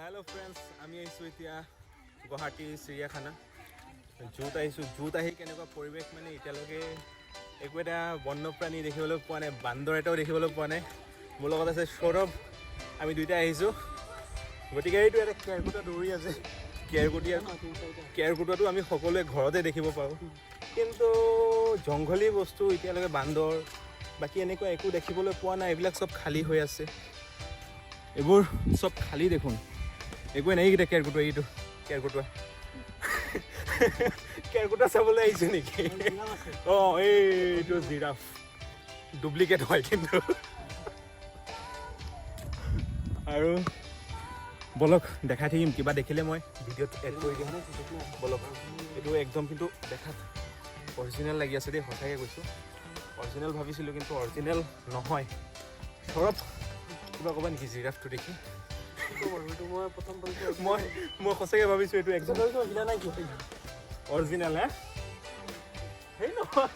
Hello' friends, আমি আহিছোঁ এতিয়া গুৱাহাটী চিৰিয়াখানা জুত আহিছোঁ। জুত আহি কেনেকুৱা পৰিৱেশ, মানে এতিয়ালৈকে একো এটা বন্যপ্ৰাণী দেখিবলৈ পোৱা নাই, বান্দৰ এটাও দেখিবলৈ পোৱা নাই। মোৰ লগত আছে সৌৰভ, আমি দুইটাই আহিছোঁ। গতিকে এইটো এটা কেৰকুটুৱা দৌৰি আছে। কেৰকুটীয়া, কেৰকুটুৱাটো আমি সকলোৱে ঘৰতে দেখিব পাৰোঁ, কিন্তু জংঘলী বস্তু এতিয়ালৈকে বান্দৰ বাকী এনেকুৱা একো দেখিবলৈ পোৱা নাই। এইবিলাক চব খালী হৈ আছে, এইবোৰ চব খালী দেখোন, একোৱে নাই। এইকেইটা কেৰকুটুৱা, এইটো কেৰকুটুৱা। কেৰকুটুৱা চাবলৈ আহিছে নেকি? অঁ, এইটো জিৰাফ, ডুপ্লিকেট হয় কিন্তু। আৰু বলক, দেখাই থাকিম, কিবা দেখিলে মই ভিডিঅ'ত এড কৰি দিম। বলক। এইটো একদম কিন্তু দেখাত অৰিজিনেল লাগি আছে দেই, সঁচাকৈ কৈছোঁ। অৰিজিনেল ভাবিছিলোঁ, কিন্তু অৰিজিনেল নহয়। সৌৰভ, কিবা ক'বা নেকি জিৰাফটো দেখি? মই প্ৰথম মই সঁচাকৈ ভাবিছোঁ এইটো একদম অৰিজিনেল হে। সেই নহয়,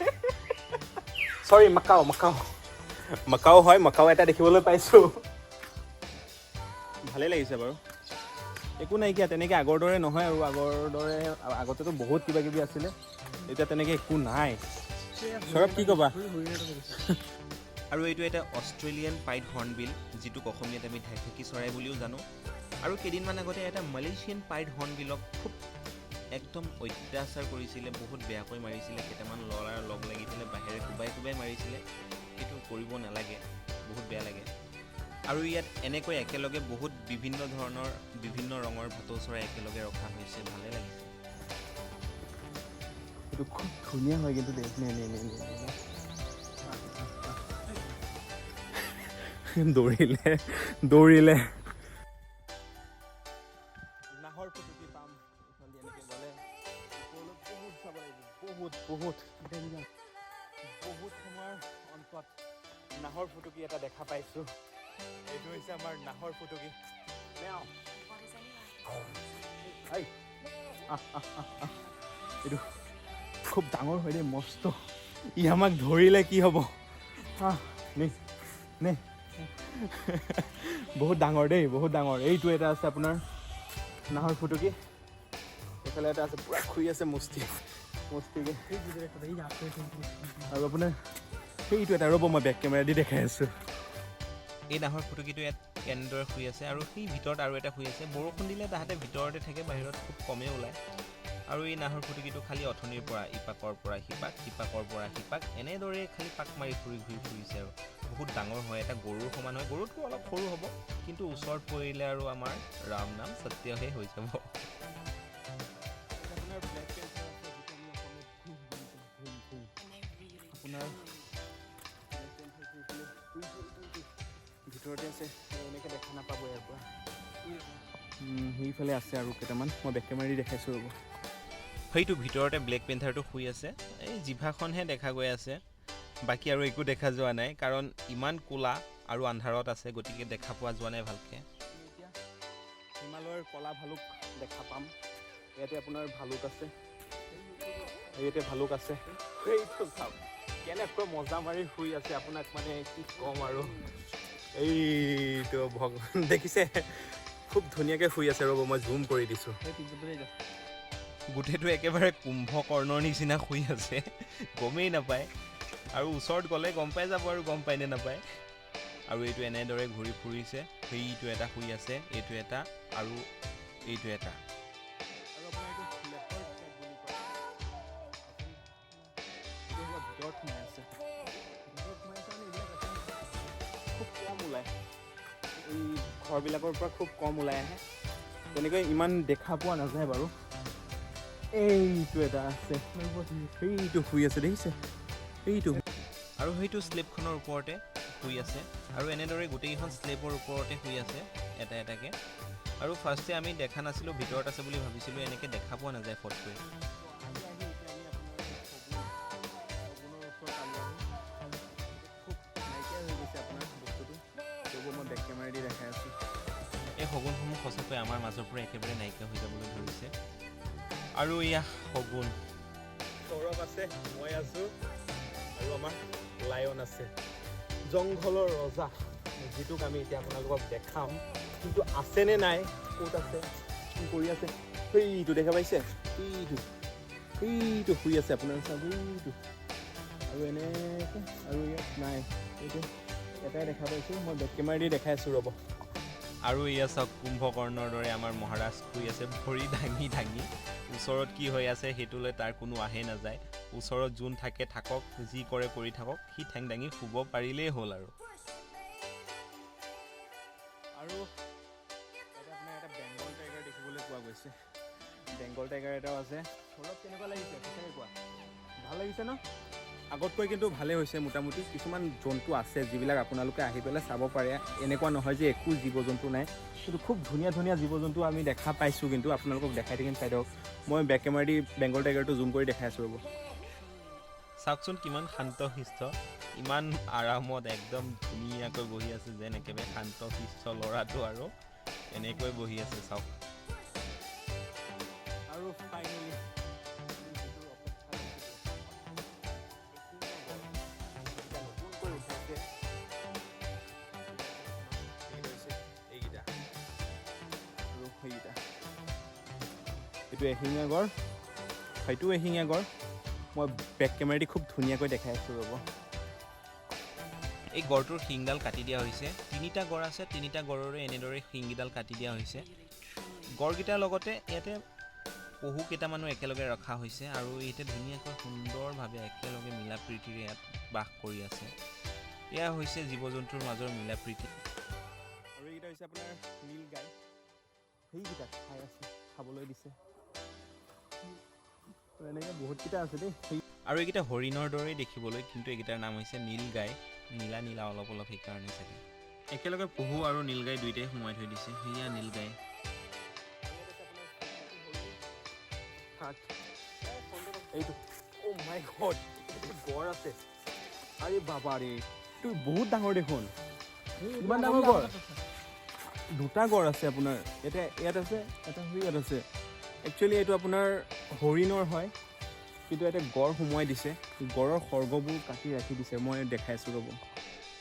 চৰি, মাকাও, মাকাও, মাকাও হয়। মাকাও এটা দেখিবলৈ পাইছোঁ, ভালেই লাগিছে বাৰু। একো নাইকিয়া তেনেকৈ, আগৰ দৰে নহয় আৰু। আগৰ দৰে আগতেতো বহুত কিবা কিবি আছিলে, এতিয়া তেনেকৈ একো নাই। সৌৰভ, কি ক'বা? আৰু এইটো এটা অষ্ট্ৰেলিয়ান পাইড হৰ্ণবিল, যিটোক অসমীয়াত আমি ঢেকঢেকী চৰাই বুলিও জানো। আৰু কেইদিনমান আগতে এটা মালয়েছিয়ান পাইড হৰ্ণবিলক খুব একদম অত্যাচাৰ কৰিছিলে, বহুত বেয়াকৈ মাৰিছিলে। কেইটামান ল'ৰাৰ লগ লাগি পেলাই বাঁহেৰে কোবাই কোবাই মাৰিছিলে। সেইটো কৰিব নালাগে, বহুত বেয়া লাগে। আৰু ইয়াত এনেকৈ একেলগে বহুত বিভিন্ন ধৰণৰ, বিভিন্ন ৰঙৰ ভাটৌ চৰাই একেলগে ৰখা হৈছে, ভালে লাগিছে। এইটো খুব ধুনীয়া হয় কিন্তু দেই। নে নে নে নে নে। দৌৰিলে দৌৰিলে। নাহৰ ফুটুকি পাম এইফালেদি এনেকৈ গ'লে। ওপৰলৈ বহুত চাব লাগিব, বহুত বহুত বহুত সময়ৰ অন্তত নাহৰ ফুটুকি এটা দেখা পাইছোঁ। এইটো হৈছে আমাৰ নাহৰ ফুটুকি। মেও। I. আহ, আহ, আহ, আহ। এইটো খুব ডাঙৰ হয় দেই, মস্ত। ই আমাক ধৰিলে কি হ'ব? আহ, নে নে, বহুত ডাঙৰ দেই, বহুত ডাঙৰ। এইটো এটা আছে আপোনাৰ নাহৰ ফুটুকি। এইফালে এটা আছে, পূৰা শুই আছে মস্তি মস্তিকে। আৰু আপোনাৰ সেইটো এটা, ৰ'ব, মই বেক কেমেৰা দি দেখাই আছোঁ। এই নাহৰ ফুটুকীটো ইয়াত কেনেদৰে শুই আছে আৰু সেই ভিতৰত আৰু এটা শুই আছে। বৰষুণ দিলে তাহাঁতে ভিতৰতে থাকে, বাহিৰত খুব কমেই ওলায়। আৰু এই নাহৰ ফুটুকীটো খালি অথনিৰ পৰা ইপাকৰ পৰা সিপাক, সিপাকৰ পৰা সিপাক, এনেদৰে খালি পাক মাৰি ফুৰি ঘূৰি ফুৰিছে। আৰু বহুত ডাঙৰ হয়, এটা গৰুৰ সমান হয়, গৰুতকৈ অলপ সৰু হ'ব, কিন্তু ওচৰত পৰিলে আৰু আমাৰ ৰাম নাম সত্যহে হৈ যাব। আপোনাৰ ব্লেক পেন্থাৰ আছে, যিটো আমি অসমীয়াত ঘুম বুলি কওঁ, ঘুম ঘুম। আপোনাৰ ব্লেক পেন্থাৰটো এইফালে এইটো ভিতৰতে আছে, এনেকৈ দেখা নাপাব ইয়াৰ পৰা। সেইফালে আছে আৰু কেইটামান, মই বেক কেমেৰা দি দেখাইছোঁ, ৰ'ব। সেইটো ভিতৰতে ব্লেক পেন্থাৰটো শুই আছে। এই জিভাখনহে দেখা গৈ আছে, বাকী আৰু একো দেখা যোৱা নাই, কাৰণ ইমান ক'লা আৰু আন্ধাৰত আছে, গতিকে দেখা পোৱা যোৱা নাই ভালকৈ। এতিয়া হিমালয়ৰ কলা ভালুক দেখা পাম। ইয়াতে আপোনাৰ ভালুক আছে, ইয়াতে ভালুক আছে। সেইটো চাওক, কেনেকৈ মজা মাৰি শুই আছে, আপোনাক মানে কি ক'ম আৰু। এইটো ভগৱান দেখিছে, খুব ধুনীয়াকৈ শুই আছে। ৰ'ব, মই জুম কৰি দিছোঁ। গোটেইটো একেবাৰে কুম্ভকৰ্ণৰ নিচিনা শুই আছে, গমেই নাপায়। আৰু ওচৰত গ'লে গম পাই যাব আৰু গম পায় নে নাপায়। আৰু এইটো এনেদৰে ঘূৰি ফুৰিছে। সেইটো এটা শুই আছে, এইটো এটা আৰু এইটো এটা। আৰু আপোনাৰ এইটো লেপাৰ্ড কেট বুলি কয়। এইটো অলপ ভিতৰত সোমাই আছে। ভিতৰত সোমাই আছে মানে এইবিলাক আছে, খুব কম ওলায়। এই ঘৰবিলাকৰ পৰা খুব কম ওলাই আহে, তেনেকৈ ইমান দেখা পোৱা নাযায় বাৰু। এইটো এটা আছে, সেইটো শুই আছে, দেখিছে এইটো। আৰু সেইটো শ্লেবখনৰ ওপৰতে শুই আছে আৰু এনেদৰে গোটেইকেইখন শ্লেবৰ ওপৰতে শুই আছে এটা এটাকৈ। আৰু ফাৰ্ষ্টে আমি দেখা নাছিলোঁ, ভিতৰত আছে বুলি ভাবিছিলোঁ। এনেকৈ দেখা পোৱা নাযায় ফটকৈ। আহি আহি এতিয়া আমি আপোনাৰ শগুনৰ ওচৰত পালোঁ আহি। খুব নাইকিয়া হৈ গৈছে আপোনাৰ বস্তুটো। ৰ'ব, মই বেক কেমেৰা দি দেখাই আছোঁ। এই শগুনসমূহ সঁচাকৈ আমাৰ মাজৰ পৰা একেবাৰে নাইকিয়া হৈ যাবলৈ ধৰিছে। আৰু এয়া শগুন। সৌৰভ আছে, মই আছোঁ আৰু আমাৰ লায়ন আছে, জংঘলৰ ৰজা, যিটোক আমি এতিয়া আপোনালোকক দেখাম, কিন্তু আছেনে নাই। ক'ত আছে, কি কৰি আছে। সেইটো দেখা পাইছে, এইটো এইটো শুই আছে আপোনাৰ, চাওক এইটো। আৰু এনেকৈ আৰু ইয়াত নাই, এইটো এটাই দেখা পাইছোঁ মই। বেক কেমেৰা দি দেখাই আছোঁ, ৰ'ব। আৰু এয়া চাওক, কুম্ভকৰ্ণৰ দৰে আমাৰ মহাৰাজ শুই আছে ভৰি দাঙি দাঙি। ওচৰত কি হৈ আছে সেইটোলৈ তাৰ কোনো আহে নাযায়। ওচৰত যোন থাকে থাকক, যি কৰে কৰি থাকক, সি ঠেং দাঙি শুব পাৰিলেই হ'ল আৰু। আৰু ইয়াতে আপোনাৰ এটা বেংগল টাইগাৰ দেখিবলৈ পোৱা গৈছে। বেংগল টাইগাৰ এটাও আছে। সৌৰভ, কেনেকুৱা লাগিছে? সঁচাকৈ কোৱা, ভাল লাগিছে ন? আগতকৈ কিন্তু ভালেই হৈছে মোটামুটি। কিছুমান জন্তু আছে যিবিলাক আপোনালোকে আহি পেলাই চাব পাৰে। এনেকুৱা নহয় যে একো জীৱ জন্তু নাই, কিন্তু খুব ধুনীয়া ধুনীয়া জীৱ জন্তু আমি দেখা পাইছোঁ। কিন্তু আপোনালোকক দেখাই থাকিম, চাই থাকক। মই বেক কেমেৰা দি বেংগল টাইগাৰটো জুম কৰি দেখাই আছোঁ, ৰ'ব। চাওকচোন, কিমান শান্ত শিষ্ট, ইমান আৰামত একদম ধুনীয়াকৈ বহি আছে, যেন একেবাৰে শান্ত শিষ্ট ল'ৰাটো আৰু এনেকৈ বহি আছে, চাওক। আৰু ফাইনেলি নতুনকৈ উঠাইছে হৈছে এইকেইটা আৰু সেইকেইটা। এইটো এশিঙীয়া গড়, সেইটোও এশিঙীয়া গড়। মই বেক কেমেৰা দি খুব ধুনীয়াকৈ দেখাই আছোঁ, ৰ'ব। এই গড়টোৰ শিংডাল কাটি দিয়া হৈছে। তিনিটা গড় আছে, তিনিটা গড়ৰে এনেদৰে শিংকেইডাল কাটি দিয়া হৈছে। গড়কেইটাৰ লগতে ইয়াতে পহু কেইটামানো একেলগে ৰখা হৈছে আৰু ইয়াতে ধুনীয়াকৈ সুন্দৰভাৱে একেলগে মিলা প্ৰীতিৰে ইয়াত বাস কৰি আছে। এয়া হৈছে জীৱ জন্তুৰ মাজৰ মিলা প্ৰীতি। আৰু এইকেইটা হৈছে আপোনাৰ নীল গাই। সেইকেইটা খাই আছে, খাবলৈ দিছে। তো এনেকৈ বহুতকেইটা আছে দেই সেই। আৰু এইকেইটা হৰিণৰ দৰেই দেখিবলৈ, কিন্তু এইকেইটাৰ নাম হৈছে নীল গাই। নীলা নীলা অলপ অলপ, সেইকাৰণে চাগে। একেলগে পহু আৰু নীল গাই দুয়োটাই সোমাই থৈ দিছে। সেয়া নীল গাই। শাক এইটো। অ' মাই গড, গড় আছে। আৰে বাবা ৰে, তোৰ বহুত ডাঙৰ দেখোন। ইমান ডাঙৰ গড়! দুটা গড় আছে আপোনাৰ ইয়াতে। ইয়াত আছে এটা, ইয়াত আছে। একচুৱেলি এইটো আপোনাৰ হৰিণৰ হয়, কিন্তু ইয়াতে গড় সোমোৱাই দিছে। গড়ৰ খৰ্গবোৰ কাটি ৰাখি দিছে। মই দেখাই আছোঁ, ৰ'ব।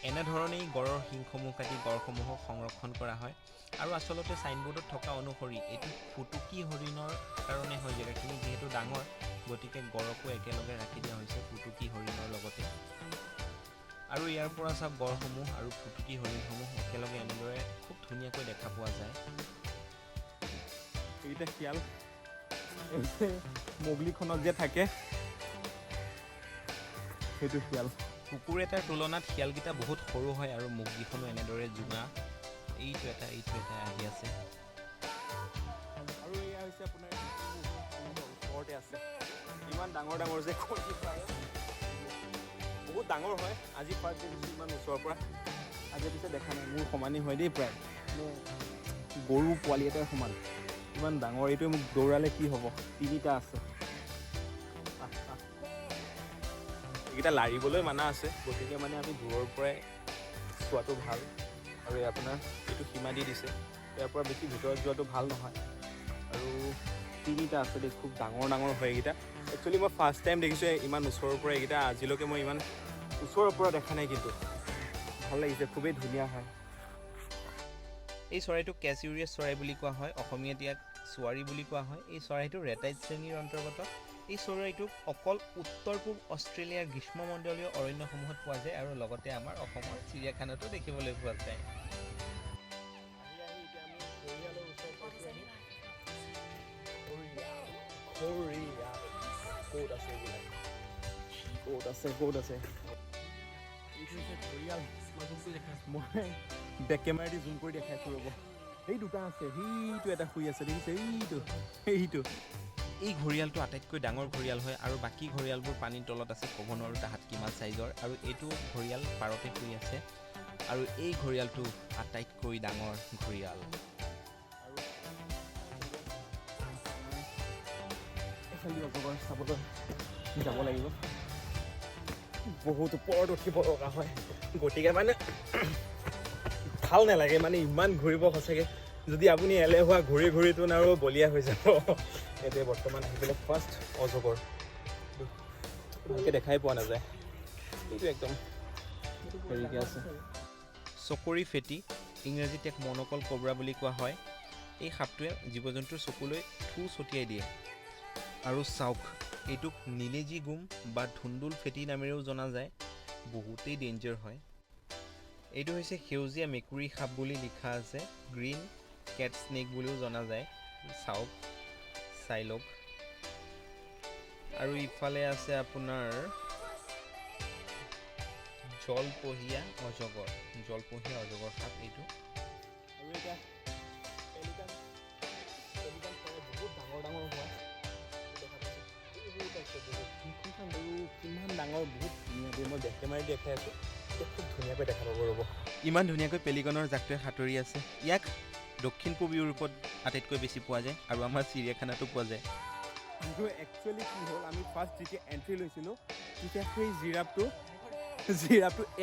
এনেধৰণেই গড়ৰ শিংসমূহ কাটি গড়সমূহক সংৰক্ষণ কৰা হয়। আৰু আচলতে চাইনবোৰ্ডত থকা অনুসৰি এইটো ফুটুকী হৰিণৰ কাৰণে হয়। জেগাখিনি যিহেতু ডাঙৰ, গতিকে গড়কো একেলগে ৰাখি দিয়া হৈছে ফুটুকী হৰিণৰ লগতে। আৰু ইয়াৰ পৰা চাওক, গড়সমূহ আৰু ফুটুকী হৰিণসমূহ একেলগে এনেদৰে খুব ধুনীয়াকৈ দেখা পোৱা যায়। এইকেইটা শিয়াল, এই যে মগলিখনত যে থাকে সেইটো শিয়াল। কুকুৰ এটাৰ তুলনাত শিয়ালকেইটা বহুত সৰু হয় আৰু মুখকেইখনো এনেদৰে জোঙা। এইটো এটা, এইটো এটা আহি আছে। আৰু এয়া হৈছে আপোনাৰ ওচৰতে আছে। ইমান ডাঙৰ ডাঙৰ যে কণী পাৰে, বহুত ডাঙৰ হয়। আজি ফাৰ্ষ্ট দেখিছোঁ ইমান ওচৰৰ পৰা, আগে পিছে দেখা নাই। মোৰ সমানেই হয় দেই প্ৰায়, মানে গৰু পোৱালি এটাৰ সমান। ইমান ডাঙৰ এইটোৱে মোক দৌৰালে কি হ'ব? তিনিটা আছে। আহ, আহ। এইকেইটা লাৰিবলৈ মানা আছে, গতিকে মানে আমি দূৰৰ পৰাই চোৱাটো ভাল। আৰু এই আপোনাৰ এইটো সীমা দি দিছে, ইয়াৰ পৰা বেছি ভিতৰত যোৱাটো ভাল নহয়। আৰু তিনিটা আছে দেই, খুব ডাঙৰ ডাঙৰ হয় এইকেইটা। একচুৱেলি মই ফাৰ্ষ্ট টাইম দেখিছোঁ ইমান ওচৰৰ পৰা এইকেইটা। আজিলৈকে মই ইমান ওচৰৰ পৰা দেখা নাই, কিন্তু ভাল লাগিছে, খুবেই ধুনীয়া হয়। এই চৰাইটোক কেচিউৰিয়াছ চৰাই বুলি কোৱা হয়। অসমীয়াত ইয়াক চোৱাৰী বুলি কোৱা হয়। এই চৰাইটো ৰেটাইড শ্ৰেণীৰ অন্তৰ্গত। এই চৰাইটোক অকল উত্তৰ পূব অষ্ট্ৰেলিয়াৰ গ্ৰীষ্মমণ্ডলীয় অৰণ্যসমূহত পোৱা যায় আৰু লগতে আমাৰ অসমৰ চিৰিয়াখানাতো দেখিবলৈ পোৱা যায়। আহি আহি এতিয়া আমি ঘৰিয়ালৰ ওচৰ পাইছোঁ আহি। ঘৰিয়াল, ঘৰিয়াল ক'ত আছে এইবিলাক? ক'ত আছে, ক'ত আছে? এইটো হৈছে ঘৰিয়াল। মই বেক কেমেৰা দি জুম কৰি দেখাইছোঁ, ৰ'ব। এই দুটা আছে, সেইটো এটা শুই আছে, দেখিছে? এইটো, সেইটো। এই ঘৰিয়ালটো আটাইতকৈ ডাঙৰ ঘৰিয়াল হয় আৰু বাকী ঘৰিয়ালবোৰ পানীৰ তলত আছে, ক'ব নোৱাৰোঁ তাহাঁত কিমান চাইজৰ। আৰু এইটো ঘৰিয়াল পাৰতে শুই আছে আৰু এই ঘৰিয়ালটো আটাইতকৈ ডাঙৰ ঘৰিয়াল। আৰু এইফালে অজগৰ চাবলৈ যাব লাগিব। বহুত ওপৰত উঠিব লগা হয়, গতিকে মানে ভাল নালাগে মানে ইমান ঘূৰিব। সঁচাকৈ যদি আপুনি এলেহুৱা, ঘূৰি ঘূৰিতো আৰু বলিয়া হৈ যাব। এতিয়া বৰ্তমান আহি পেলাই ফাৰ্ষ্ট অজগৰ ভালকৈ দেখাই পোৱা নাযায়। এইটো একদম হেৰিকৈ আছে। চকৰি ফেটি, ইংৰাজীত ইয়াক মনকল কবৰা বুলি কোৱা হয়। এই সাপটোৱে জীৱ জন্তুৰ চকুলৈ থু ছটিয়াই দিয়ে। আৰু চাওক, এইটোক নীলেজী গোম বা ধুন্দুল ফেটি নামেৰেও জনা যায়, বহুতেই ডেঞ্জাৰ হয়। এইটো হৈছে সেউজীয়া মেকুৰী সাপ বুলি লিখা আছে, গ্ৰীণ কেট স্নেক বুলিও জনা যায়। চাওক, চাই লওক। আৰু ইফালে আছে আপোনাৰ জলপহীয়া অজগৰ, জলপহীয়া অজগৰ সাপ এইটো। আৰু এতিয়া পেলিকান, পেলিকান চৰাই বহুত ডাঙৰ ডাঙৰ হয় দেখা পাইছোঁ, বহুত আছে বহুত। আৰু কিমান ডাঙৰ, বহুত ধুনীয়াকৈ মই বেক কেমেৰা দেখাই আছোঁ, এতিয়া খুব ধুনীয়াকৈ দেখা পাব, ৰ'ব। ইমান ধুনীয়াকৈ পেলিকনৰ জাকটোৱে সাঁতুৰি আছে। ইয়াক দক্ষিণ পূব ইউৰোপত আটাইতকৈ বেছি পোৱা যায় আৰু আমাৰ চিৰিয়াখানাতো পোৱা যায়। আৰু একচুৱেলি কি হ'ল, আমি ফাৰ্ষ্ট যেতিয়া এণ্ট্ৰি লৈছিলোঁ তেতিয়া সেই জিৰাফটো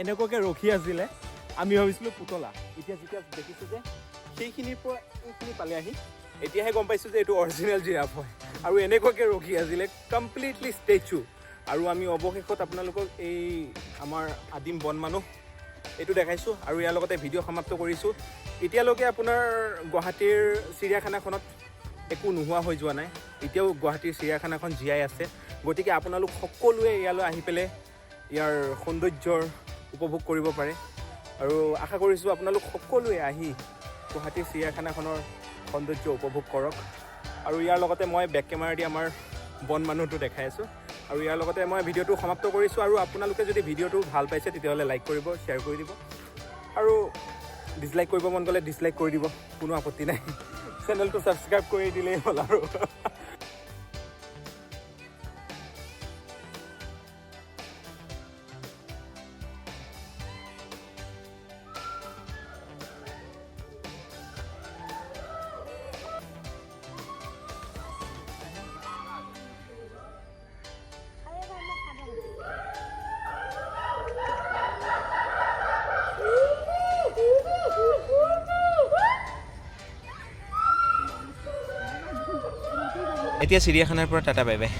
এনেকুৱাকৈ ৰখি আছিলে, আমি ভাবিছিলোঁ পুতলা। এতিয়া যেতিয়া দেখিছোঁ যে সেইখিনিৰ পৰা এইখিনি পালে আহি, এতিয়াহে গম পাইছোঁ যে এইটো অৰিজিনেল জিৰাফ হয় আৰু এনেকুৱাকৈ ৰখি আছিলে, কমপ্লিটলি ষ্টেচু। আৰু আমি অৱশেষত আপোনালোকক এই আমাৰ আদিম বন মানুহ এইটো দেখাইছোঁ আৰু ইয়াৰ লগতে ভিডিঅ' সমাপ্ত কৰিছোঁ। এতিয়ালৈকে আপোনাৰ গুৱাহাটীৰ চিৰিয়াখানাখনত একো নোহোৱা হৈ যোৱা নাই, এতিয়াও গুৱাহাটীৰ চিৰিয়াখানাখন জীয়াই আছে। গতিকে আপোনালোক সকলোৱে ইয়ালৈ আহি পেলাই ইয়াৰ সৌন্দৰ্যৰ উপভোগ কৰিব পাৰে আৰু আশা কৰিছোঁ আপোনালোক সকলোৱে আহি গুৱাহাটীৰ চিৰিয়াখানাখনৰ সৌন্দৰ্য উপভোগ কৰক। আৰু ইয়াৰ লগতে মই বেক কেমেৰা দি আমাৰ বন মানুহটো দেখাই আছোঁ আৰু ইয়াৰ লগতে মই ভিডিঅ'টো সমাপ্ত কৰিছোঁ। আৰু আপোনালোকে যদি ভিডিঅ'টো ভাল পাইছে, তেতিয়াহ'লে লাইক কৰিব, শ্বেয়াৰ কৰি দিব আৰু ডিছলাইক কৰিব মন গ'লে ডিছলাইক কৰি দিব, কোনো আপত্তি নাই। চেনেলটো ছাবস্ক্ৰাইব কৰি দিলেই হ'ল আৰু। এতিয়া চিৰিয়াখানাৰ পৰা টাটা, বাই বাই।